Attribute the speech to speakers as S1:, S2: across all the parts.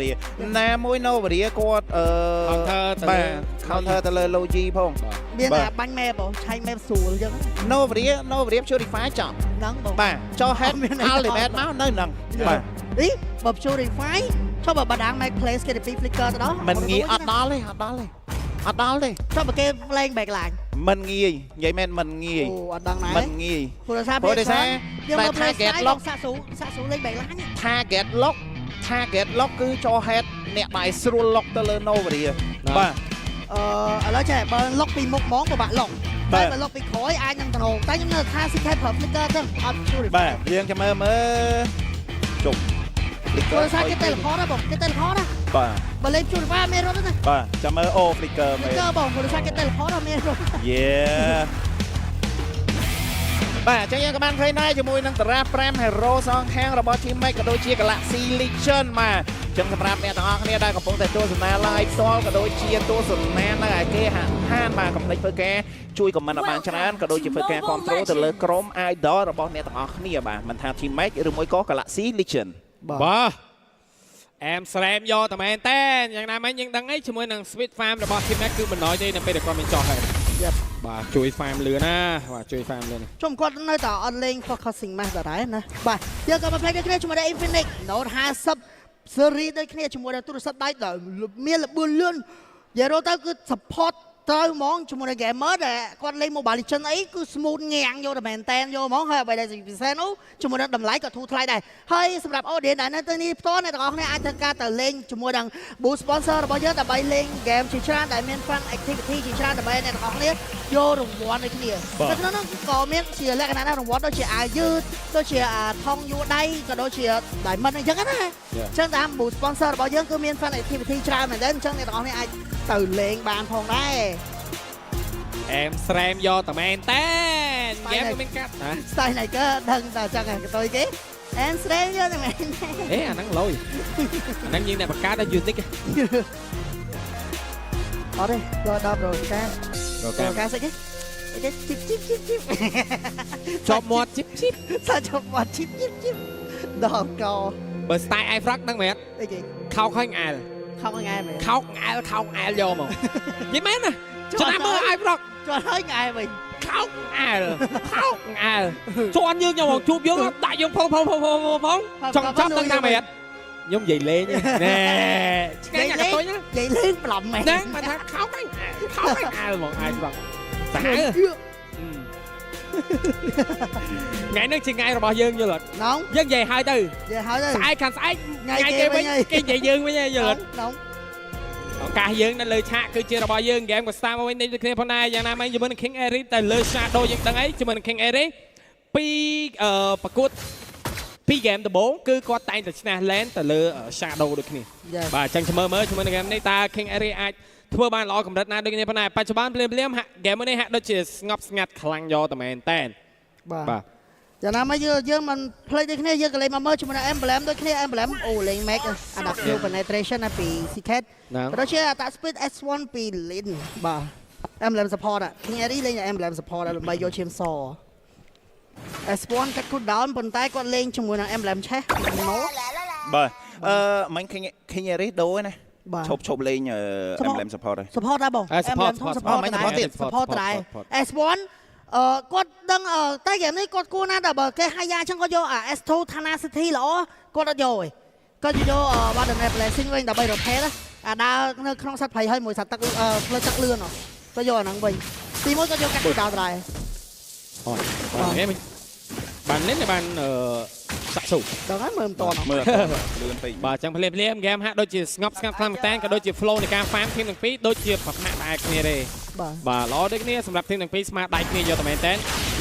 S1: រីណាមួយ Novaria គាត់អឺ
S2: Counter ទៅលើ
S1: បាទ counter ទៅលើ Logi ផង
S3: មាន
S1: បាទ
S3: តែបាញ់ map បងឆៃ map ស្រួលអញ្ចឹង
S1: Novaria Purify ចប់
S3: ហ្នឹងបង
S1: បាទចុះ head
S3: អត់មានអី
S1: ultimate មកនៅហ្នឹងបាទ
S3: អីបើ Purify ចុះបើបាដាង make place គេទៅពី flicker ទៅដល់
S1: មិនងាយអត់ដល់ទេអត់ដល់ទេអត់ដល់ទេ
S3: ចុះបើគេលេង back line
S1: មិនងាយនិយាយមែនមិនងាយ
S3: អូអត់ដឹងដែរ
S1: មិនងាយ
S3: ព្រោះដោយសារ
S1: ព្រោះដោយសារ
S3: យើងមើល
S1: តែ
S3: play
S1: target
S3: style
S1: lock
S3: សាក់ស៊ូសាក់ស៊ូលេង back line ហ្នឹង
S1: target lock target lock គឺចោ head អ្នកដែលស្រួល lock ទៅលើ Novaria បាទ
S3: អឺឥឡូវចេះបើ lock ពីមុខហ្មងពិបាក lock
S1: បាទ
S3: តែបើ lock ពីក្រោយអាចនឹងតំណងតែខ្ញុំនៅថា CK ប្រើ flicker ទៅអត់ Purify
S1: បាទយើងចាំមើលមើលជុំ
S3: ព្រោះដោយសារគេ teleport ណាបងគេ teleport ណា
S1: បាទ
S3: បើលេង Purify មានរត់ទេណា
S1: បាទចាំមើលអូ flicker មើល
S3: flicker បងព្រោះដោយសារគេ teleport ណាមានរត់
S1: យេបាទអញ្ចឹងយើងក៏បានឃើញដែរជាមួយនឹងតារា5 Hero សងខាងរបស់ Team Max ក៏ដូចជា Galaxy Legend បាទអញ្ចឹងសម្រាប់អ្នកទាំងអស់គ្នាដែលកំពុងតែទស្សនា live ផ្ទាល់ក៏ដូចជាទស្សនានៅឯគេហដ្ឋានបាទកុំភ្លេចធ្វើការជួយ comment ឲ្យបានច្រើនក៏ដូចជាធ្វើការគ្រប់គ្រងទៅលើក្រុម idol របស់អ្នកទាំងអស់គ្នាបាទមិនថា Team Max ឬមួយក៏ Galaxy Legend
S2: បាទអែមស្រែមយកតែមែនតែយ៉ាងណាមិញយើងដឹងអីជាមួយនឹង Sweet Farm របស់ Team Max គឺមិនណយទេនៅពេលដែលគាត់មានចោះហើយបាទជួយ farm លឿនណាបាទជួយ farm លឿនណា
S3: ជុំគាត់នៅតែអត់លេង focusing match ដដែលណាបាទយើងក៏មកផ្លេចដូចគ្នាជាមួយនឹង Infinix Note 50 series ដូចគ្នាជាមួយនឹងទូរស័ព្ទដៃដែលមានល្បឿនលឿននិយាយរកទៅគឺ support ត្រូវហ្មងជាមួយនឹង gamer ដែលគាត់លេង Mobile Legends អីគឺ smooth ងាំងយកតែមែនតែនយកហ្មងហើយអ្វីដែលពិសេសនោះជាមួយនឹងតម្លៃក៏ធូរថ្លៃដែរហើយសម្រាប់ audience ដែលនៅទីនេះផ្ទាល់អ្នកទាំងអស់គ្នាអាចធ្វើការទៅលេងជាមួយនឹង booth sponsor របស់យើងដើម្បីលេង game ជាច្រើនដែលមាន fun activity ជាច្រើនដើម្បីអ្នកទាំងអស់គ្នាយករង្វាន់ដូចគ្នានៅក្នុងនោះក៏មានជាលក្ខណៈរង្វាន់ដូចជាអាវយឺតដូចជាអាថងយួរដៃក៏ដូចជា diamond អញ្ចឹងណាអញ្ចឹងតាម booth sponsor របស់យើងគឺមាន fun activity ច្រើនមែនទែនអញ្ចឹងអ្នកទាំងអស់គ្នាអាចទៅលេងបានផងដែរ
S2: អែមស្រែមយកតែមែនតែហ្គេមក៏មានកាត់ណា
S3: style ណៃក៏ដឹងតែអញ្ចឹងឯងកតុយគេអែនស្រេងយកតែមែន
S2: អេអាហ្នឹងលយអាហ្នឹងយើងអ្នកបង្កើតដល់ unique
S3: អត់ទេយកដល់ប្រូកា
S2: រ
S3: ប្រូ
S2: កា
S3: កាស្អីគេអីគេជីបជីបជីបជីប
S2: ជាប់មាត់ជីបជីប
S3: សាជាប់មាត់ជីបជីបជីបដល់ក
S2: បើ style iFrog ដឹងមែន
S3: អីគេ
S2: ខោកហើយអែល
S3: ខោកងែមែន
S2: ខោកអែលខោកអែលយកមកនិយាយមែនណាចំណាំមើល iFrog
S3: ជាប់ហើយងែវិញ
S2: ខោកអែលខោកអែលជន់យើងខ្ញុំមកជួបយើងដាក់យើងផងផងផងផងផងចង់ចាប់ដឹងថាមែនខ្ញុំនិយាយលេងណែឆ្ងាញ់អាកតុយណា
S3: និយាយលេងប្លំមែន
S2: ហ្នឹងមកថាខោកអែលខោកអែលហ្មង iFrog សាហាវថ្ងៃនេះជាថ្ងៃរបស់យើងយល់អត់
S3: នង
S2: យើងនិយាយហើយទៅ
S3: និយាយហើយទៅ
S2: ស្អែកខាងស្អែក
S3: ថ្ងៃ
S2: ថ្ងៃគេវិញ
S3: គេវិញហើយ
S2: គេនិយាយយើងវិញហើយយល់អត់
S3: នង
S2: ឱកាសយើងនៅលើឆាកគឺជារបស់យើងហ្គេមក៏ស្តាមមកវិញនេះដូចគ្នាផងដែរយ៉ាងណាមិញជាមួយនឹង King Eric តែលើ Shadow យើងដឹងអីជាមួយនឹង King Eric ពីអឺប្រកួតពីហ្គេមដំបូងគឺគាត់តែងតែឈ្នះ lane ទៅលើ Shadow ដូចគ្នា
S3: យ៉ា
S2: បាទអញ្ចឹងមើលមើលជាមួយនឹងហ្គេមនេះតើ King Eric អាចធ្វើបានល្អកម្រិតណាដូចគ្នាផងដែរបច្ចុប្បន្នភ្លាមភ្លាមហាក់ហ្គេមនេះហាក់ដូចជាស្ងប់ស្ងាត់ខ្លាំងយកតែមែនតែន
S3: បាទ
S2: បាទ
S3: យ៉ាងណាមកយើងយើងមិនភ្លេចដូចគ្នាយើងក៏លេងមកមើលជាមួយនឹង emblem ដូចគ្នា emblem អូលេង Mac Adaptive Penetration ណាពី Secret
S2: ហ្នឹង
S3: ក៏ដូចជា Attack Speed S1 ពី Lin បាទ emblem support อะ King Ari លេង emblem support ដើម្បីយកឈាមស S1 កាត់ cool down ប៉ុន្តែគាត់លេងជាមួយនឹង emblem ឆេះមក
S1: បាទអឺមិញ King Eric ដូរណា
S3: បាទ
S1: ឈប់ឈប់លេង emblem support ហើយ
S3: support ដែរបង
S2: អេ support
S3: emblem ធំ
S2: support
S3: support
S1: មិន
S3: ដែរ
S1: support ទៀត
S3: support ដែរ
S2: support
S3: S1 អឺគាត់ដឹងអឺតែហ្គេមនេះគាត់គួរណាស់តែបើគេហាយ៉ាអញ្ចឹងគាត់យកអា S2 Thana City ល្អគាត់អត់យកទេគាត់យក Warden Blessing វិញដើម្បី rotate ណាអាដើរនៅក្នុងសត្វព្រៃហើយមួយសត្វទឹកអឺផ្លូវទឹកលឿនហ៎គាត់យកអាហ្នឹងវិញទីមួយគាត់យកកាត់ដោដែរ
S2: អូយបានទេមិញបានលេងបានអឺសាក់ស៊ូ
S3: ដល់ហើយមើលមិនតន់
S1: មើលលឿនពេក
S2: បាទអញ្ចឹងភ្លាមភ្លាមហ្គេមហាក់ដូចជាស្ងប់ស្ងាត់ខ្លាំងមែនតើក៏ដូចជា flow នៃការ farm ធីមទាំងពីរដូចជាប្រហាក់ប្រហែលគ្នាទេ
S3: បាទ
S2: បាទល្អដូចគ្នាសម្រាប់ធីមទាំងពីរស្មាដៃគ្នាយកតែមែនតើ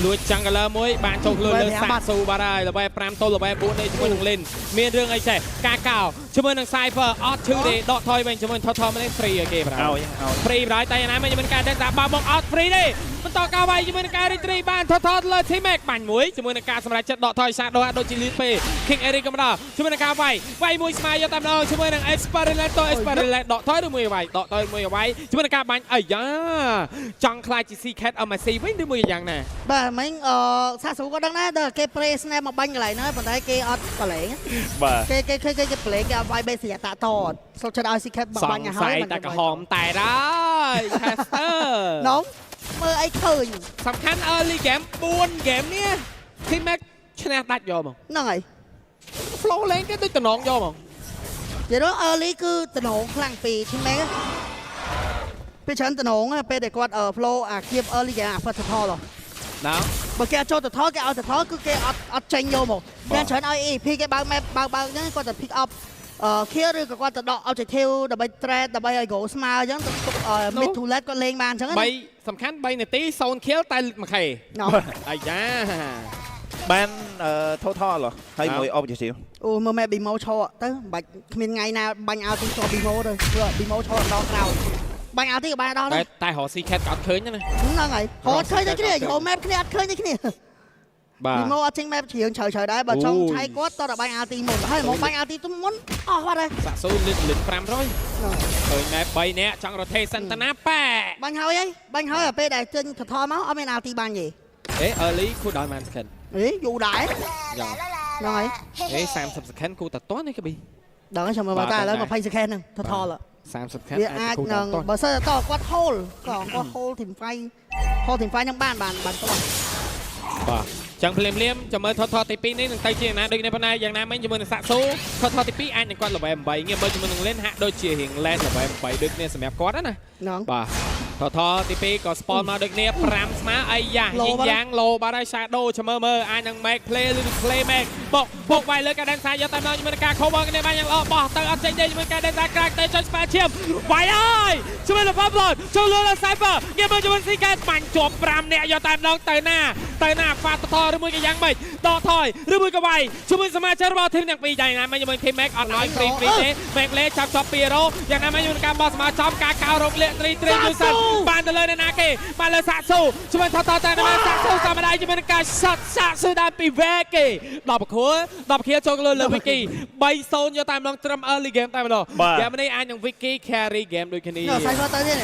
S2: លួច jungler មួយបានចូលខ្លួនលើសាក់ស៊ូបាទហើយល្បែ5ទល់ល្បែ4នេះជាមួយនឹងលិនមានរឿងអីចេះការកោជាមួយនឹង Cypher អត់ឈឺទេដកថយវិញជាមួយថថមកនេះ free ឲ្យគេបាទ
S1: ឲ្យឲ្យ
S2: free បណ្ដោយតែយ៉ាងណាមិញមិនការដឹងថាបើមកអត់ free ទេ បន្តការវាយជាមួយនឹងការ retreat បានថតថតលើ Team Max បាញ់មួយជាមួយនឹងការសម្រេចចិត្តដកថយ Shadow ហាក់ដូចជាលឿនពេក King Eric ក៏មកដល់ជាមួយនឹងការវាយវាយមួយស្មើយកតែម្ដងជាមួយនឹង Experimento Experiment ដកថយឬមួយវាយដកថយមួយវាយជាមួយនឹងការបាញ់អាយ៉ាចង់ខ្លាចជា C Cat MSC វិញឬមួយយ៉ាងណា
S3: បាទមិញអឺសាស៊ូក៏ដឹងដែរដល់គេ pre snap មកបាញ់កន្លែងហ្នឹងប៉ុន្តែគេអត់កន្លែង
S1: បាទ
S3: គេគេគេគេប្លេគេអត់វាយបេសយតាតសុខចិត្តឲ្យ C Cat
S2: ស
S3: បាញ់
S2: ង្ស័
S3: ឲ្យហើយ
S2: យតែក្រហមតែហើយ Caster
S3: នំមើលអីឃើញ
S2: សំខាន់ early game 4 game នេះ Team Max ឈ្នះដាច់យកហ្មង
S3: ហ្នឹងហើយ
S2: flow លេងគេដូចតំណងយកហ្មង
S3: និយាយទៅ early គឺតំណងខ្លាំងពី team max ពេលច្រើនតំណងពេលដែលគាត់ flow អាគៀប early game អា first turtle
S2: ណា
S3: បើគេអត់ចូលទៅថគេឲ្យទៅថគឺគេអត់អត់ចេញយកមកតែច្រើនឲ្យ EP គេបើក map បើកបើកហ្នឹងគាត់ទៅ pick up អឺ kill ឬក៏គាត់ទៅដក objective ដើម្បី trade ដើម្បីឲ្យ goal ស្មើអញ្ចឹងទៅទុក mid to late គាត់លេងបានអញ្ចឹងណា
S2: 3សំខាន់3នាទី0 kill តែ1 k
S3: ណោះ
S2: អាយ៉ា
S1: បាន total ហ៎ហើយមួយ objective
S3: អូមើល map Bimo ឈរទៅមិនបាច់គ្មានថ្ងៃណាបាញ់ឲ្យទីជាប់ Bimo ទៅព្រោះ Bimo ឈរដល់ក្រោយបាញ់ឲ្យទីក៏បានដល់
S2: តែ
S3: ដែរ
S2: តែរក C cat ក៏អត់ឃើញដែរណា
S3: ហ្នឹងហើយរត់ឃើញតែគ្នារក map គ្នាអត់ឃើញតែគ្នា
S2: បាទ
S3: Bimo អត់ចេញ map ជ្រៀងជ្រៅជ្រៅដែរបើចង់
S2: អូយ
S3: ឆៃគាត់តើតែបាញ់ RT មុនហើយមកបាញ់ RT ទុំមុនអស់បាត់ហើយ
S2: សាក់ស៊ូលិតលិត500ឃើញម៉ែ3នាក់ចង់ rotation តាណាប៉ែ
S3: បាញ់ហើយហីបាញ់ហើយអាពេលដែលចេញថថមកអត់មាន RT បាញ់ទេ
S2: អេ early គូដល់ប៉ុន្មាន second
S3: អេយូរដែរ
S2: យ៉ាង
S3: ហ្នឹងហើយ
S2: អេ30 second គូតតនេះកប៊ី
S3: ដឹងហើយចាំមើល
S2: បាទ
S3: តែឥឡូវ
S2: ដឹងដែរ
S3: 20 second ហ្នឹងថថល
S2: 30 second
S3: វាអាច
S2: គូ
S3: នឹង
S2: ដល់ត
S3: បើសិនតែតគាត់ hold ក៏គាត់ hold team fight hold team fight ហ្នឹងបានបានបានតោះ
S2: បាទចឹងភ្លាមភ្លាមចាំមើលថតថតទី2នេះនឹងទៅជាយ៉ាងណាដូចនេះប៉ុណ្ណាយ៉ាងណាមិញជាមួយនឹងសាក់ស៊ូថតថតទី2អាចនឹងគាត់ level 8ងាកមើលជាមួយនឹង lane ហាក់ដូចជារៀង lane level 8ដូចគ្នាសម្រាប់គាត់ណា
S3: ហ្នឹង
S2: បាទថតថទី2ក៏ spawn មកដូចគ្នា5ស្មើអាយ៉ា
S3: ឡូបាត់
S2: យីងយ៉ាងឡូបាត់ហើយ Shadow ចាំមើលមើលអាចនឹង make play ឬ play make បុកបុកវាយលើការដេនសាយកតែម្ដងជាមួយនឹងការ cover គ្នាបានយ៉ាងល្អបោះទៅអត់ចេញទេជាមួយនឹងការដេនសាក្រាក់ទៅចុចស្ប៉ាឈាមវាយហើយជាមួយនឹង Pablo ចូលលើ Cypher ងាកមើលជាមួយនឹង CK បាញ់ជាប់5នាក់យកតែម្ដងទៅណាទៅណាហ្វាតថឬមួយក៏យ៉ាងម៉េចដកថយឬមួយក៏វាយជាមួយសមាជិករបស់ team ទាំងពីរយ៉ាងណាមិញជាមួយ team Max អត់ឲ្យ free free ទេ Max លេចាប់ជាប់2រ៉ូយ៉ាងណាមិញជាមួយនឹងការបោះសមាចំការកោរោគលាកត្រីត្រីយូសិនបានទៅលើអ្នកណាគេបានលើសាក់ស៊ូជាមួយថតតតែណាសាក់ស៊ូសមដៃជាមួយនឹងការ shot សាក់ស៊ូដើមពីវេគេ10ប្រខួល10ខៀលចូលលើលើ Wiki 3-0យកតែម្ដងត្រឹម early game តែម្ដង
S1: បាទ
S2: ហ្គេមនេះអាចនឹង Wiki carry game ដូចគ្នា
S3: នោះ Cypher ទៅទៀត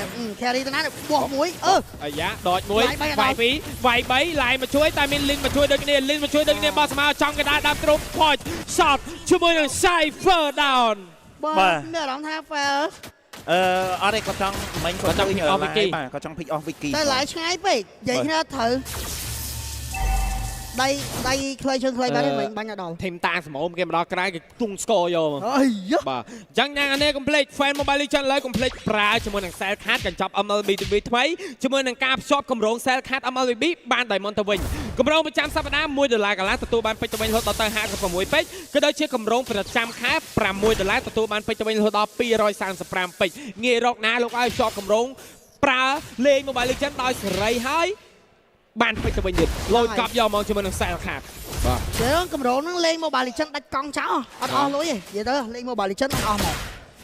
S3: carry ទៅណាបោះមួយអឺ
S2: អាយ៉ាដចមួយ
S3: ឡាយបី
S2: វាយពីរវាយបីឡាយមកជួយតែមានលីនមកជួយដូចគ្នាលីនមកជួយដូចគ្នាបោះស្មើចំកណ្ដាលដើមទ្រូង point shot ជាមួយនឹង Cypher down
S3: បើ
S1: បាទ
S3: មានអារម្មណ៍ថា fail
S1: អឺអត់ទេគាត់ចង់មិញ
S2: គាត់ចង់ pick off Wiki
S1: បាទគាត់ចង់ pick off Wiki
S3: តែឡាយឆ្ងាយពេកនិយាយគ្នាត្រូវដៃដៃខ្លីជើងខ្លីបានទេមិញបាញ់អត់ដល់
S2: ធីមតាសមោមគេមកដល់ក្រៅគេទុងស្គរយកមក
S3: អីយ៉ា
S2: បាទអញ្ចឹងអ្នកនេះកុំភ្លេច Fan Mobile Legends ឡើយកុំភ្លេចប្រើជាមួយនឹង Cell Card កញ្ចប់ MLB TV ថ្មីជាមួយនឹងការភ្ជាប់គម្រោង Cell Card MLBB បាន Diamond ទៅវិញគម្រោងប្រចាំសប្តាហ៍1ដុល្លារកន្លះទទួលបានពេជ្រទៅវិញរហូតដល់ទៅ56ពេជ្រក៏ដូចជាគម្រោងប្រចាំខែ6ដុល្លារទទួលបានពេជ្រទៅវិញរហូតដល់235ពេជ្រងាយរកណាលោកឲ្យភ្ជាប់គម្រោងប្រើលេង Mobile Legends ដោយសេរីហើយបានពេជ្រទៅវិញទៀតលុយកប់យកមកជាមួយនឹង Cell Card បាទ
S3: ជើងកម្រងហ្នឹងលេង Mobile Legends ដាច់កង់ចោលអត់អស់លុយទេនិយាយទៅលេង Mobile Legends អត់អស់មក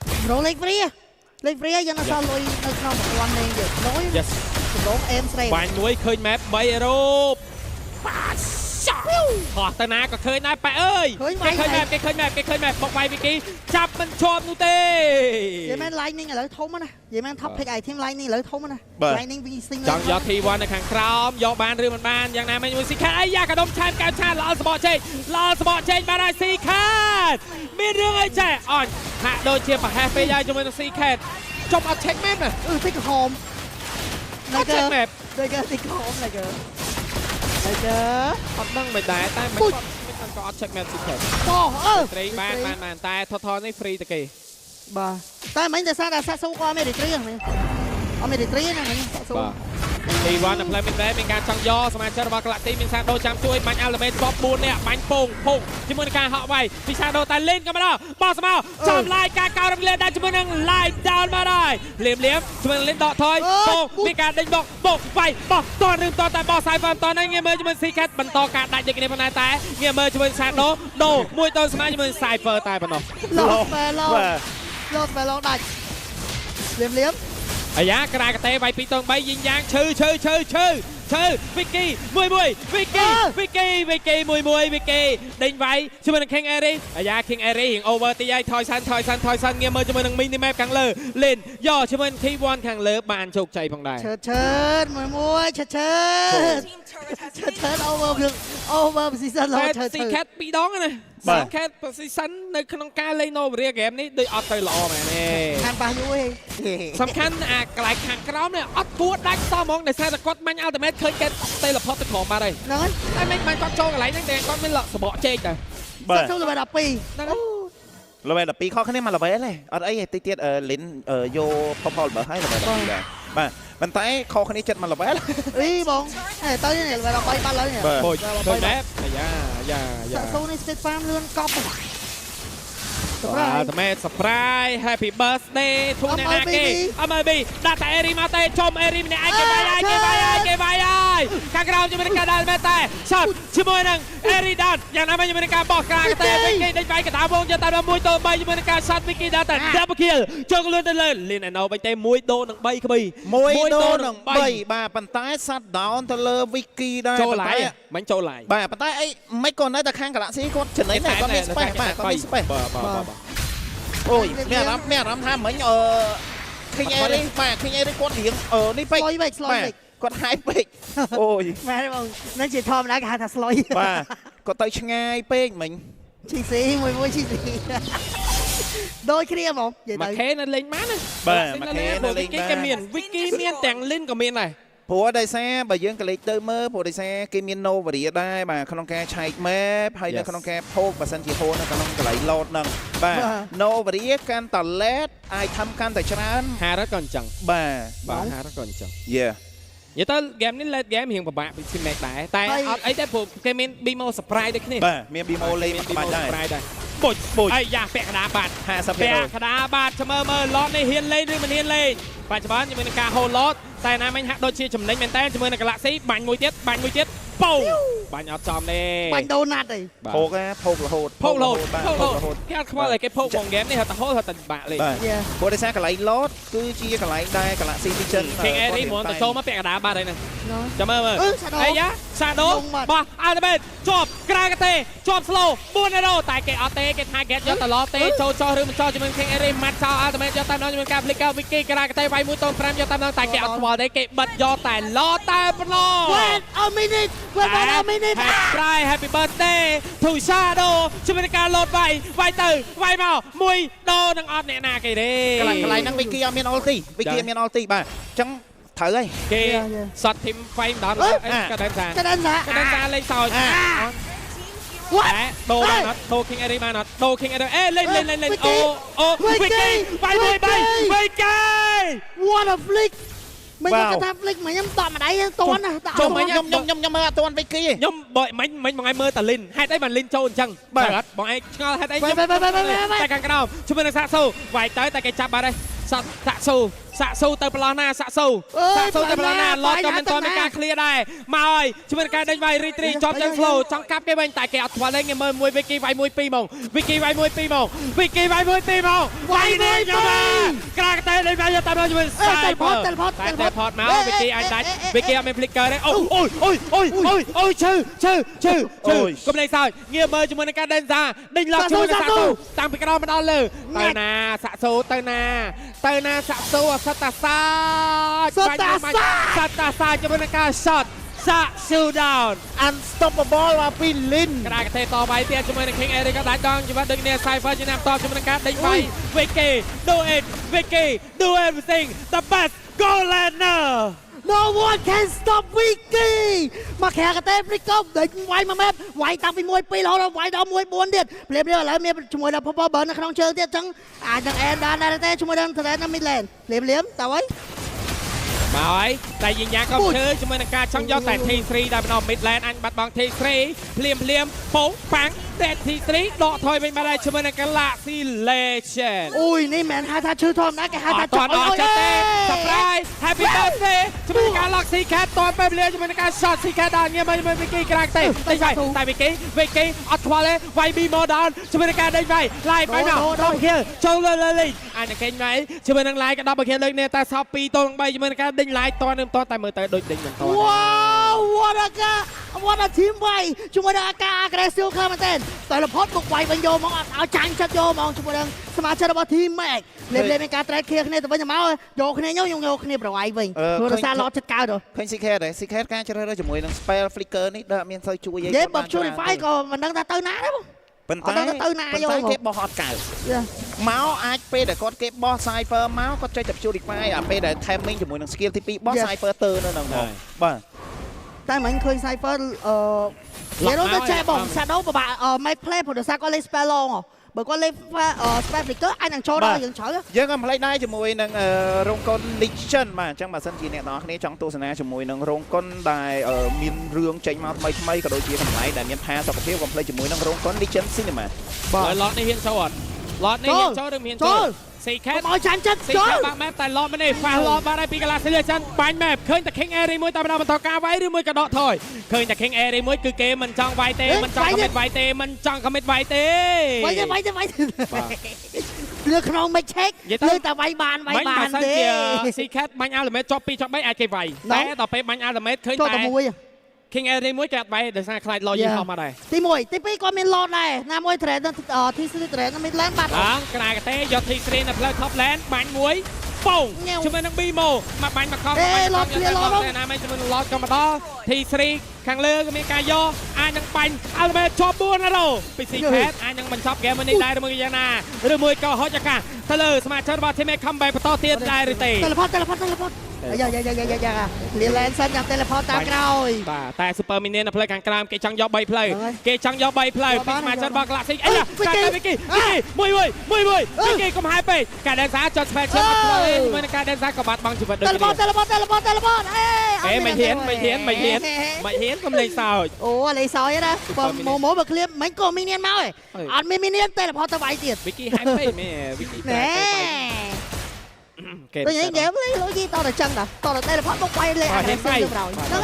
S3: កម្រងលេង free លេង free យើងនៅសល់លុយនៅក្នុងប្រព័ន្ធលេងទៀតលុយ
S2: Yes
S3: កម្រងអេមស្រេ
S2: បាញ់មួយឃើញម៉ែប3អេរ៉ូបាសាហោះទៅណាក៏ឃើញដែរប៉ែអើយគេឃើញម៉ែបគេឃើញម៉ែបគេឃើញម៉ែបបុកវាយវិគីចាប់មិនជាប់នោះទេ
S3: និយាយមែន Lightning ឥឡូវធំណាស់និយាយមែន top pick item Lightning ឥឡូវធំណាស់
S1: បាទ
S3: Lightning V Sing
S2: ចង់យក T1 នៅខាងក្រោមយកបានឬមិនបានយ៉ាងណាមិញមួយស៊ីខាតអីយ៉ាកដុំឆែមកែវឆាល្អសបកចេកល្អសបកចេកបានហើយស៊ីខាតមានរឿងអីចេះអញហាក់ដូចជាប្រហែសពេកហើយជាមួយនឹងស៊ីខាតចុំអត់ check map ណា
S3: អឺតិចក្រហម
S2: អត់ check map
S3: ណៃកើតិចក្រហមណៃកើណៃកើ
S2: អត់ដឹងមិនដែរតែមិនគាត់មិនក៏អត់ check map ស៊ីខាត
S3: បោះអឺ
S2: ត្រីបានបានបានតែថតថនេះ free តែគេ
S3: បាទតែមិញតែសារតែសាក់ស៊ូក៏អត់មានរីត្រីហ្នឹងមិញអត់មានរីត្រីហ្នឹងមិញសាក់ស៊ូ
S2: បាទទីវ៉ាន់នៅផ្លូវមីនរ៉េមានការចង់យកសមាជិករបស់ក្លាក់ទីមានសាដូចាំជួយបាញ់អាល់មេតជាប់4នាក់បាញ់ពងភងជាមួយនឹងការហក់វាយពីសាដូតែលេនក៏មកដល់បោះស្មៅចំឡាយការកោរំលែដែរជាមួយនឹង live down មកហើយលៀមលៀមជាមួយនឹងលេនដកថយពងមានការដេញបុកបុកវាយបោះតឬតតែបោះសាយហ្វតនេះងាយមើលជាមួយ C cat បន្តការដាច់ដូចគ្នាប៉ុណ្ណាតែងាយមើលជាមួយសាដូដូមួយតស្មើជាមួយ Cypher តែប៉ុណ្ណោះ
S3: ឡូបែឡូ
S1: បាទ
S3: ឡូបែឡូដាច់លៀមលៀម
S2: អាយ៉ាក្រាកតេវាយ2តង3យីងយ៉ាងឈឺឈឺឈឺឈឺឈឺវិគីមួយមួយវិគីវិគីវិគីមួយមួយវិគីដេញវាយជាមួយនឹង King Airy អាយ៉ា King Airy រៀង over ទីហើយថយសិនថយសិនថយសិនងាកមើលជាមួយនឹង mini map ខាងលើលេនយកជាមួយនឹង T1 ខាងលើបានជោគជ័យផងដែរ
S3: ឆើតឆើតមួយមួយឆើតឆើតឆើតឆើត over over position លោ
S2: តែ
S3: ឆើតឆើត
S2: C-Cat ពីរដងណា C-Cat position នៅក្នុងការលេង Novaria game នេះដូចអត់ទៅល្អមែនទេ
S3: ខានប៉ះយូរឯង
S2: សំខាន់អាកន្លែងខាងក្រោមនេះអត់គួរដាច់សោះហ្មងដោយសារតែគាត់បាញ់ ultimate ឃើញគេ teleport ទៅក្រោមបាត់ហើយ
S3: ហ្នឹងហើយ
S2: តែមិនបានគាត់ចូលកន្លែងហ្នឹងតែគាត់មានលក់សបកជែកតែ
S1: បាទ
S3: ចូល level 12
S2: ហ្នឹងហើយ
S1: level 12ខុសគ្នាមក level ទេអត់អីទេតិចទៀតលិនយកផផលបើហើយ level 12ដែរបាទប៉ុន្តែខុសគ្នាចិត្តមក level
S3: អីបងហេទៅនេះ level 13បាត់ហើយនេះ
S1: បាទ
S2: បុយឃើញមែបអាយ៉ាយ៉ាយ៉ា
S3: សាក់សូនេះ speed farm លឿនកប់
S2: បាទតែមែន surprise happy birthday ធូអ្នកណាគេ MLB ដាក់តែអេរីមកទេចំអេរីម្នាក់ឯងគេវាយហើយគេវាយហើយគេវាយហើយខាងក្រោមជាមួយនឹងការដាក់មែនតែ shot ជាមួយនឹងអេរីដានយ៉ាងណាមិញជាមួយនឹងការបោះក្រាកតែវិគីដេញវាយកតាវងយកតាម1ទល់3ជាមួយនឹងការ shot វិគីដាក់តែ double kill ចូលខ្លួនទៅលើលីនអេណូវិញទេ1ដូនឹង3ក្បី
S1: 1ដូនឹង3បាទប៉ុន្តែ shut down ទៅលើ Wiki ដែរ
S2: ចូល
S1: ប៉ុន្តែ
S2: ឡាយមិញចូលឡាយ
S1: បាទប៉ុន្តែអីមិនក៏នៅតែខាង Galaxy គាត់ចំណេញដែរគាត់មាន space បាទគាត់មាន space
S2: បាទបាទបាទ
S1: អូយមានអារម្មណ៍មានអារម្មណ៍ថាមិញអឺ King Eric បាទ King Eric គាត់រៀងអឺនេះពេក
S3: ស្លុយពេកស្លុយ
S1: បាទ
S3: ពេក
S1: គាត់ហាយពេកអូយ
S3: មែនទេបងនឹងជាធម្មតាគេហៅថាស្លុយ
S1: បាទគាត់ទៅឆ្ងាយពេកមិញ
S3: ជីស៊ីមួយមួយជីស៊ីដូចគ្នាហ្មងនិយាយទៅ
S2: ម៉ាខេនៅលេងបានណា
S1: បាទម៉ាខេនៅលេង
S2: វិគី
S1: បាន
S2: គេមានវិគីមានទាំងលិនក៏មានដែរ
S1: ព្រោះដោយសារបើយើងក៏លេចទៅមើលព្រោះដោយសារគេមាន Novaria ដែរបាទក្នុងការឆែក map ហើយនៅក្នុងការផោកបើសិនជាហូរនៅក្នុងកន្លែង load ហ្នឹងបាទ Novaria កាន់តែ late item កាន់តែច្រើន
S2: ហារ៉ាក៏អញ្ចឹង
S1: បាទ
S2: បាទហារ៉ាក៏អញ្ចឹង
S1: Yeah
S2: និយាយទៅហ្គេមនេះ late game រៀងពិបាកពី Team Max ដែរតែអត់អីទេព្រោះគេមាន Bimo surprise ដូចគ្នា
S1: បាទមាន Bimo លេងមកក្បាច់ដែរ
S2: surprise ដែរបុច
S1: បុច
S2: អាយ៉ាពាក់កណ្ដាលបាទ
S1: 50%
S2: ពាក់កណ្ដាលបាទចាំមើលមើល lot នេះហ៊ានលេងឬមិនហ៊ានលេងបច្ចុប្បន្នជាមួយនឹងការ hold lot តែណាមិញហាក់ដូចជាចំណេញមែនតើជាមួយនឹង Galaxy បាញ់មួយទៀតបាញ់មួយទៀតពងបាញ់អត់ចំទេ
S3: បាញ់ដូណាត់អី
S2: បាទ
S1: ផោកណាផោករហូត
S2: ភោគរហូត
S1: បាទ
S2: ភោគរហូ
S1: ផោករហូត
S2: តគេអត់ខ្វល់តែគេភោគហ្មងហ្គេមនេះហត់តែហូតហត់តែបាក់លេង
S1: បាទ
S3: យ៉ា
S1: ព្រោះដោយសារកន្លែង load គឺជាកន្លែងដែល Galaxy Vision
S2: King Airy ហ្មងទៅចូលមកពាក់កណ្ដាលបាត់ហើយហ្នឹង
S3: ណ
S2: ចាំមើលមើល
S3: អឺ Shadow
S2: អាយ៉ា Shadow
S3: លងបាត់
S2: បោះ Ultimate ជាប់ក្រៅកទេជាប់ slow 4 hero តែគេអត់ទេគេថា get យកតឡទេចូលចោះឬមិនចោះជាមួយ King Airy ម៉ាត់ចោល Ultimate យកតាមដងជាមួយការ Flicker Wiki ក្រៅកទេវាយ1ទល់5យកតាមដងតែគេអត់ខ្វល់ទេគេបិទយកតែឡតែប៉ុណ្ណោះ
S3: Wait a minute wait a minute
S2: Happy Pride Happy Birthday to Shadow ជាមួយនឹងការលោតវាយវាយទៅវាយមកមួយដូរនឹងអត់អ្នកណាគេទេ
S1: កន្លែងកន្លែងហ្នឹង Wiki អត់មាន ulti Wiki អត់មាន ulti បាទអញ្ចឹងត្រូវហើយ
S2: គេសតធីមហ្វៃម្ដងអីក៏ដឹងថា
S3: កណ្ដាលសា
S2: ក៏ដឹងថាលេងសើច
S3: What
S2: តែដូរបានអត់ដូរ King Airy បានអត់ដូរ King Airy អេលេងលេងលេងលេងអូអូ Wiki វាយមួយបី Wiki
S3: What a flick មិនគាត់ថា flick មកខ្ញុំដកម្ដាយតន់ណា
S2: ចុះមិញ
S1: ខ្ញុំខ្ញុំខ្ញុំខ្ញុំមើលអត់ទាន់ Wiki ទេ
S2: ខ្ញុំបើមិញមិញបងឯងមើលតាលិនហេតុអីបានលិនចូលអញ្ចឹង
S1: បាទ
S2: អត់បងឯងឆ្ងល់ហេតុអី
S3: បែបែបែបែបែ
S2: តែខាងក្រោមជាមួយនឹងសាក់ស៊ូវាយទៅតែគេចាប់បាត់ហើយសតសាក់ស៊ូសាក់ស៊ូទៅប្រឡោះណាសាក់ស៊ូសាក់ស៊ូទៅប្រឡោះណាឡតក៏មិនទាន់មានការ clear ដែរមកហើយជាមួយនឹងការដេញវាយរីទ្រីជាប់ចឹង flow ចង់កាប់គេវិញតែគេអត់ខ្វល់ទេគេមើលមួយ Wiki វាយមួយពីរហ្មង Wiki វាយមួយពីរហ្មង Wiki វាយមួយពីរហ្មងវាយនេះយកមកក្រាកតែដេញវាយយកតាមដល់ជាមួយ
S3: teleport teleport
S2: តែ teleport មក Wiki អាចដាច់ Wiki អត់មាន flicker ទេអូអូយអូយអូយអូយអូយឈឺឈឺឈឺឈឺកុំលេងសើចងាកមើលជាមួយនឹងការដេញសាដេញឡុកជាមួយនឹងសាក់ស៊ូតាំងពីក្រោមមកដល់លើទៅណាសាក់ស៊ូទៅណាទៅណាសាក់ស៊ូអសតសាច
S3: សតសា
S2: សតសាចជាមួយនឹងការ shot សាក់ស៊ូ down
S1: Unstoppable មកពី Lin
S2: ក្រាកទេតវាយទៀតជាមួយនឹង King Eric ក៏ដាច់ដងជាមួយដូចគ្នា Cypher ជាអ្នកតបជាមួយនឹងការដេញវាយ Wiki do it Wiki do everything the best goal laner
S3: No one can stop Wiki មកក្រៅកតេ flick កុំដេញវាយមួយម៉ែត្រវាយតាំងពី1 2រហូតដល់វាយដល់1 4ទៀតភ្លាមៗឥឡូវមានជាមួយដល់ Purple Burn នៅក្នុងជើងទៀតអញ្ចឹងអាចនឹង end បានដែរទេជាមួយនឹង Terran នៅ mid lane ភ្លាមៗតើហើយ
S2: មកហើយតែយីងយ៉ាក៏ឈើជាមួយនឹងការចង់យកតែ T3 ដល់ម្ដង mid lane អញបាត់បង់ T3 ភ្លាមភ្លាមពោប៉ាំង តែ T3 ដកថយវិញបាត់ហើយជាមួយនឹង Galaxy Legend
S3: អូយនេះមិនមែនហៅថាឈឺធម្មតាគេហៅថា
S2: អត់តអត់ចិត្តទេ Surprise Happy Birthday ជាមួយនឹងការ lock C cat តពេលវេលាជាមួយនឹងការ shot C cat ដល់ញ៉ាំជាមួយ Vicky ក្រាក់ទេដេញវាយតែ Vicky Vicky អត់ខ្វល់ទេវាយ B more down ជាមួយនឹងការដេញវាយឡាយបាយមកដល់ខៀលចូលលើលើលេងអាចនឹងកេញវាយជាមួយនឹងឡាយក៏ដល់ខៀលលើកនេះតែសល់2ទល់នឹង3ជាមួយនឹងការដេញឡាយតនឹងតតែមើលទៅដូចដេញមិនត
S3: វ៉ាវ what a what a team វាយជាមួយនឹងអាការ aggressive ខ្លាំងមែនទែនតែលផុតបុកវាយវិញយកមកអត់ឲ្យចាញ់ចិត្តយកមកជាមួយនឹងសមាជិករបស់ team Max លេបលេបមានការ trade គ្នាគ្នាទៅវិញទៅមកយកគ្នាញោយកគ្នាប្រវាយវិញព្រោះដោយសារ lot ចិត្តកើត
S1: ឃើញ Secret ដែរ Secret ការជ្រើសរើសជាមួយនឹង spell flicker នេះដល់អត់មានសូវជួយអី
S3: និយាយបើ purify ក៏មិនដឹងថាទៅណាដែរបង
S1: ប៉ុន្តែ
S3: អត់ដឹងទៅណា
S1: ប៉ុន្
S3: យក
S1: តែគេបោះអត់កើតមកអាចពេលដែលគាត់គេបោះ Cypher មកគាត់ចេះតែ purify អាពេលដែល timing ជាមួយនឹង skill ទី2បោះ Cypher ទៅនៅហ្នឹងមកបាទ
S3: តែមិញឃើញ Cypher អឺនិយាយទៅចេះបង Shadow ពិបាក make play ព្រោះដោយសារគាត់លេង spell long បើគាត់លេង spell flicker អាចនឹងចូលដល់យើងជ្រៅ
S1: យើងក៏មិនភ្លេចដែរជាមួយនឹងរោងកុន Legend បាទអញ្ចឹងបើសិនជាអ្នកនរគ្នាចង់ទស្សនាជាមួយនឹងរោងកុនដែលមានរឿងចេញមកថ្មីថ្មីក៏ដូចជាកន្លែងដែលមានផាសុខភាពកុំភ្លេចជាមួយនឹងរោងកុន Legend Cinema
S2: បាទឡតនេះហ៊ានចូលអត់ឡតនេះហ៊ានចូលឬមិនហ៊ានចូល C
S3: កុ
S2: cat
S3: ំឲ្យចាញ់ចិត្ត
S2: ស៊ី
S3: ចូល
S2: ខាបាក់ម៉ែបតែឡតមិនទេហ្វាស់ឡតបាត់ហើយពី Galaxy Legend បាញ់ម៉ែបឃើញតែ King Airy មួយតែម្ដងបន្តការវាយឬមួយក៏ដកថយឃើញតែ King Airy មួយគឺគេមិនចង់វាយទេមិនចង់ commit វាយទេមិនចង់ commit វាយទេ
S3: វាយទេវាយទេវាយទេលើក្នុងមិនឆេកលើតែវាយបានវាយ
S2: បាញ់
S3: បាន ទេ
S2: បើសិនជា C cat បាញ់ ultimate ជាប់2ជាប់3អាចគេវាយតែដល់ពេលបាញ់ ultimate ឃើញតែ
S3: ចូលតែមួយ
S2: King Airy មួយគេអត់វាយដោយសារខ្លាចឡយីហោះមកដែរ
S3: ទី1ទី2គាត់មាន lot ដែរណាមួយ trend TC trend មាន land បាត់
S2: ឡើងក្រាកទេយក T3 នៅផ្លូវ top lane បាញ់មួយពងជាមួយនឹង Bimo មកបាញ់មកខំតែណាមិនជាមួយនឹង Lord ក៏មកដល់ T3 ខាងលើក៏មានការយកអាចនឹងបាញ់ Ultimate ជាប់4ណារ៉ូពី C Cat អាចនឹងបញ្ចប់ហ្គេមនេះដែរឬមួយយ៉ាងណាឬមួយក៏ហុចឱកាសទៅលើសមាជិករបស់ Team Comeback បន្តទៀតដែរឬទេ
S3: teleport teleport teleport អាយ៉ាយ៉ាយ៉ាយ៉ាយ៉ាលីឡែនសិនចាំ teleport តាមក្រោយ
S2: បាទតែ Super Minion នៅផ្លូវខាងក្រោមគេចង់យក3ផ្លូវគេចង់យក3ផ្លូវពីសមាជិករបស់ Classic អីកាត់តែ Vicky Vicky មួយមួយមួយមួយ Vicky កុំហាយពេកការដេនសាចុច special អត់ផ្លូវទេជាមួយនឹងការដេនសាក៏បាត់បង់ជីវិតដូចគ្នា
S3: teleport teleport teleport teleport អេ
S2: អេមិនហ៊ានមិនហ៊ានមិនហ៊ានមិនហ៊ានកុំលេងសើច
S3: អូលេងសើចណាបើម៉ូម៉ូបើឃ្លៀមមិនក៏ minion មកឯងអត់មាន minion teleport ទៅវាយទៀត
S2: Vicky ហាយពេកមែ Vicky
S3: ណែ
S2: គេ
S3: ដូចញ៉ែមលេងលូយីតតែចឹងតាតតែ teleport មកវាយលេងអា
S2: ហ៊ានវាយ
S3: យើងក្រោយហ្នឹង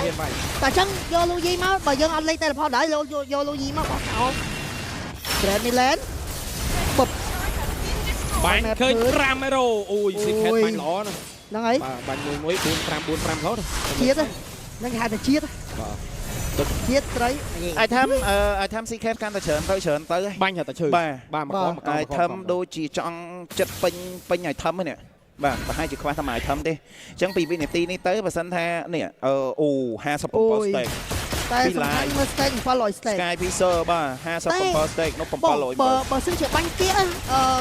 S3: តែចឹងយកលូយីមកបើយើងអត់លេង teleport ដែរយកយកលូយីមកបោះចោល Grand Milan បុប
S2: បាញ់ឃើញ5 hero អូយ Secret បាញ់ល្អណាស់
S3: ហ្នឹងហើយ
S2: បាទបាញ់មួយមួយ4 5 4 5រហូត
S3: ជាតិហ្នឹងគេហៅថាជាតិ
S2: បាទ
S3: ជាតិត្រី
S1: item អឺ item Secret កាន់តែច្រើនទៅច្រើនទៅ
S2: បាញ់តែឈើបាទមកកមកក
S1: item ដូចជាចង់ចិត្តពេញពេញ item ហ្នឹងបាទប្រហែលជាខ្វះតែមួយ item ទេអញ្ចឹងពីវិនាទីនេះទៅបើសិនថានេះអឺអូ57 stack
S3: តែសំខាន់មើល stack 700 stack
S1: Sky Piercer បាទ57 stack នោះ
S3: បង
S1: 700
S3: បើបើសិនជាបាញ់គៀកអឺ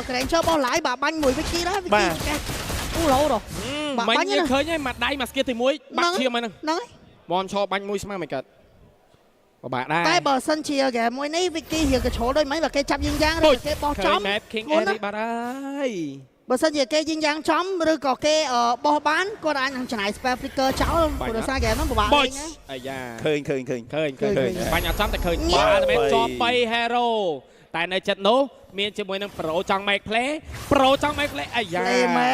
S3: Granger បោះឡាយបើបាញ់មួយ Vicky ដែរ Vicky កេះអូរហូត
S2: បាញ់យើងឃើញហើយមួយដៃមួយស្គៀទី1បាក់ឈាមហ្នឹង
S3: ហ្នឹងហើយ
S2: មមឈរបាញ់មួយស្មើមិនកើតពិបាកដែរ
S3: តែបើសិនជាហ្គេមមួយនេះ Vicky រៀងកញ្ជ្រោលដូចមិនបើគេចាប់យើងយ៉ាងឬគេបោះចំ
S2: map King Airy បាត់ហើយ
S3: បើសិនជាគេយើងយ៉ាងចំឬក៏គេបោះបានគាត់អាចនឹងចំណាយ spell flicker ចោលព្រោះដោយសារហ្គេមហ្នឹងពិបាក
S2: បុច
S3: លេងណា
S2: អាយ៉ា
S1: ឃើញឃើញឃើញ
S2: ឃើញឃើញបាញ់អត់ចំតែឃើញបាទតែជាប់3 hero តែនៅចិត្តនោះមានជាមួយនឹង Pro ចង់ make play Pro ចង់ make play អាយ៉ា
S3: លេមែ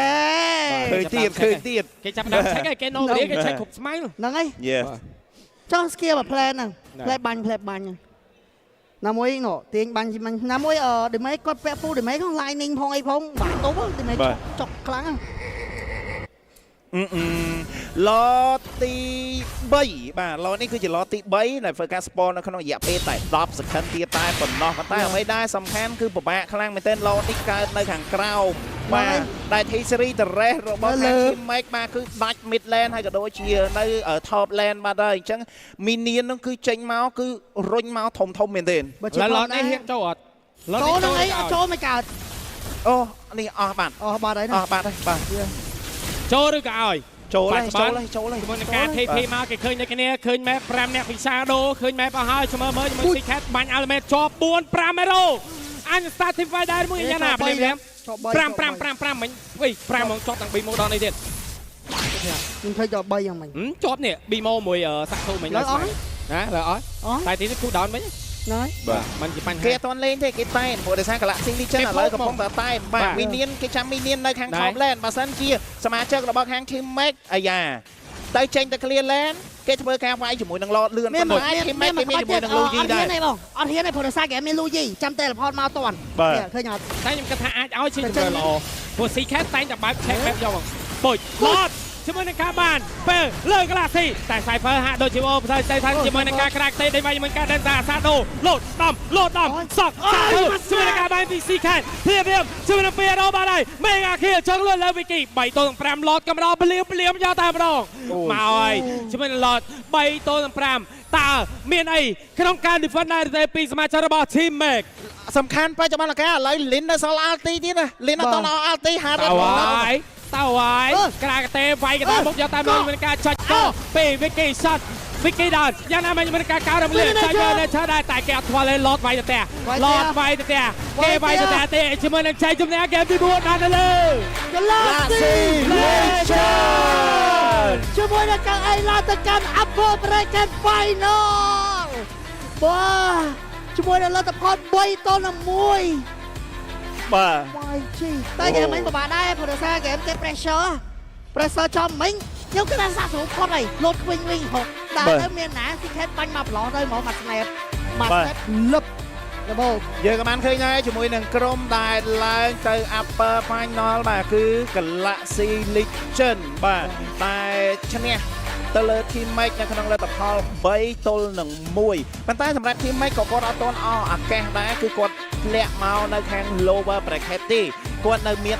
S1: ឃើញទៀតឃើញទៀត
S2: គេចាប់ដើមឆែកហើយគេ no គេឆែកគ្រប់ស្មៅ
S3: ហ្នឹងហើយ
S1: Yes
S3: ចង់ skill មួយ plan ហ្នឹង plan បាញ់ plan បាញ់ណាមួយនោះទាញបាញ់ណាមួយអឺ damage គាត់ពាក់ full damage ក្នុង lightning ផងអីផងបាក់ទប់ damage ចុកខ្លាំង
S1: អឺឡទី3បាទឡនេះគឺជាឡទី3ដែលធ្វើការ spawn នៅក្នុងរយៈពេលតែ10 second ទៀតតែប៉ុណ្ណោះប៉ុន្តែអ្វីដែលសំខាន់គឺពិបាកខ្លាំងមែនទែនឡនេះកើតនៅខាងក្រោមបាទដែល T series តរេសរបស់ខាង Team Max បាទគឺដាច់ mid lane ហើយក៏ដូចជានៅ top lane បាទហើយអញ្ចឹង minion នោះគឺចេញមកគឺរុញមកធំធំមែនទែន
S3: បើជា
S2: ឡឡនេះហ៊ានចូលអត់
S3: ចូលហ្នឹងអីអត់ចូលមិនកើត
S1: អូនេះអស់បាទ
S3: អស់បាត់ហើយ
S1: អស់បាត់ហើយបាទ
S2: ចូលឬក៏ឲ្យ
S1: ចូលហើយចូលហើយចូលហើយ
S2: ជាមួយនឹងការ TP មកគេឃើញដូចគ្នាឃើញ map 5អ្នកពី Shadow ឃើញ map អស់ហើយឈ្មោះមើលជាមួយ Secret បាញ់ Ultimate ជាប់4 5 hero អញ start team fight ដែរមួយយ៉ាងណាភ្លាមភ្លាម5 5 5 5មិញវិញ5ហ្មងជាប់តាំង Bimo ដល់នេះទៀត
S3: ខ្ញុំឃើញដល់3យ៉ាងមិញ
S2: ជាប់នេះ Bimo មួយសាក់ស៊ូមិញឡើយណាលើអស់តែទីនេះ cool down វិញ
S3: ណយ
S1: បាទ
S2: มันជាបញ្ហា
S1: គេអត់ទាន់លេងទេគេតែនព្រោះដោយសារ Galaxy Legend ឥឡូវកំពុងតែតែនបាទ Minion គេចាំ Minion នៅខាង Top Lane បើសិនជាសមាជិករបស់ខាង Team Max អាយ៉ាទៅចេញទៅ clear lane គេធ្វើការវាយជាមួយនឹង Lord លឿន
S3: មាន
S1: ប៉ុន្តែ Team Max គេមានជាមួយនឹង Luigi
S3: អត់
S1: ដែរ
S3: ហ៊ានទេបងអត់ហ៊ានទេព្រោះដោយសារគេមាន Luigi ចាំ teleport មកតាន់
S1: បាទ
S3: នេះឃើញអត់
S2: តែខ្ញុំគិតថាអាចឲ្យជាជំរឿល្អព្រោះ CK តែងតែបើក check បែបយកបងពុជ Lord ជាមួយនឹងការបានពេលលើ Galaxy តែ Cypher ហាក់ដូចជាអូផ្សេងផ្សេងជាមួយនឹងការក្រាក់ទេដេញវាយជាមួយនឹងការដេញតាសាដូលោតដំលោតដំសក់សាជាមួយនឹងការបានពី CK ព្រាមព្រាមជាមួយនឹងពីរ៉ូបានហើយ Mega Kill ចង់លុយលើ Wiki 3ទល់នឹង5 Lord កំរភ្លាមភ្លាមយកតែម្ដងមកហើយជាមួយនឹង Lord 3ទល់នឹង5តើមានអីក្នុងការ defend ដែរទេពីសមាជិករបស់ Team Max
S1: សំខាន់បច្ចុប្បន្នកាលឥឡូវលិននៅសល់ ulti ទៀតណាលិនអត់ទាន់អស់ ulti ហាត់
S2: តើហើយតើហើយក្រាកតេវាយកតាមុខយកតាមមានការចុចកពីវិគីសតវិគីដល់យ៉ាងណាមិនមានការកោរំលាចុចយកនៅឆើដែរតែគេអត់ខ្វល់ទេឡតវាយទៅផ្ទះឡតវាយទៅផ្ទះគេវាយទៅផ្ទះទេជាមួយនឹងជ័យជំនះហ្គេមទី4បានទៅលើ
S3: Galaxy
S1: Legend
S3: ជាមួយនឹងកៅអីឡើងទៅកាន់ Upper Bracket Final បាទជាមួយនឹងលទ្ធផល3ទល់នឹង1
S1: បាទ
S3: YG តែហ្គេមមិញពិបាកដែរព្រោះដោយសារហ្គេមគេ pressure pressure ចំមិញខ្ញុំគិតថាសាកស្រួលផុតហើយលោតខ្វិញវិញហ៎តែទៅមានណា ticket បាញ់មកប្រឡោះទៅហ្មងមួយ snap មួយ snap លឹបលបោ
S1: យើងក៏បានឃើញដែរជាមួយនឹងក្រុមដែលឡើងទៅ Upper Final បាទគឺ Galaxy Legend បាទតែឈ្នះទៅលើ Team Max នៅក្នុងលទ្ធផល3ទល់នឹង1ប៉ុន្តែសម្រាប់ Team Max ក៏គាត់អត់ទាន់អស់ឱកាសដែរគឺគាត់ធ្លាក់មកនៅខាង lower bracket ទេគាត់នៅមាន